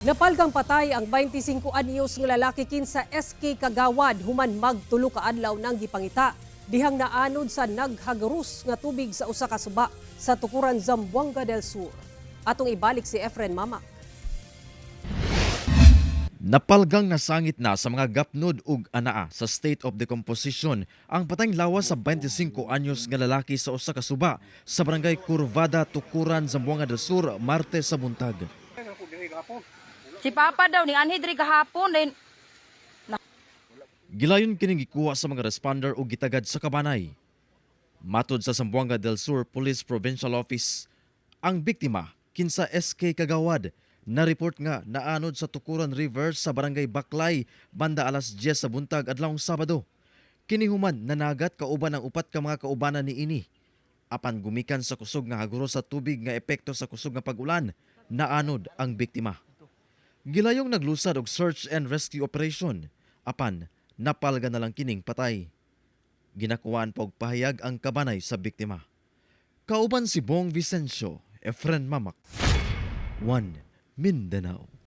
Napalgang patay ang 25 anyos nga lalaki kinsa SK Kagawad human magtulo ka adlaw nang gipangita dihang naanod sa naghagros nga tubig sa usa ka suba sa tukuran, Zamboanga del Sur. Atong ibalik si Efren Mamak. Napalgang nasangit na sa mga gapnod ug anaa sa state of decomposition ang patayng lawas sa 25 anyos nga lalaki sa usa ka suba sa Barangay Kurvada, Tukuran, Zamboanga del Sur, Martes sa buntag. Si Papa daw ni anhi diri gahapon then. Gilayon kining gikuha sa mga responder ug gitagad sa kabanay. Matod sa Zamboanga del Sur Police Provincial Office, ang biktima kinsa SK Kagawad na report nga naanod sa Tukuran River sa Barangay Baklay banda alas 10 sa buntag adlawng Sabado. Kini human nanagat kauban ang upat ka mga kaubanan ni ini. Apan gumikan sa kusog nga haguro sa tubig nga epekto sa kusog nga pag-ulan, naanod ang biktima. Gilayong naglusad og search and rescue operation apan napalga na lang kining patay. Ginakuhaan pa og pahayag ang kabanay sa biktima. Kauban si Bong Vicencio, Efren Mamak. 1 Mindanao.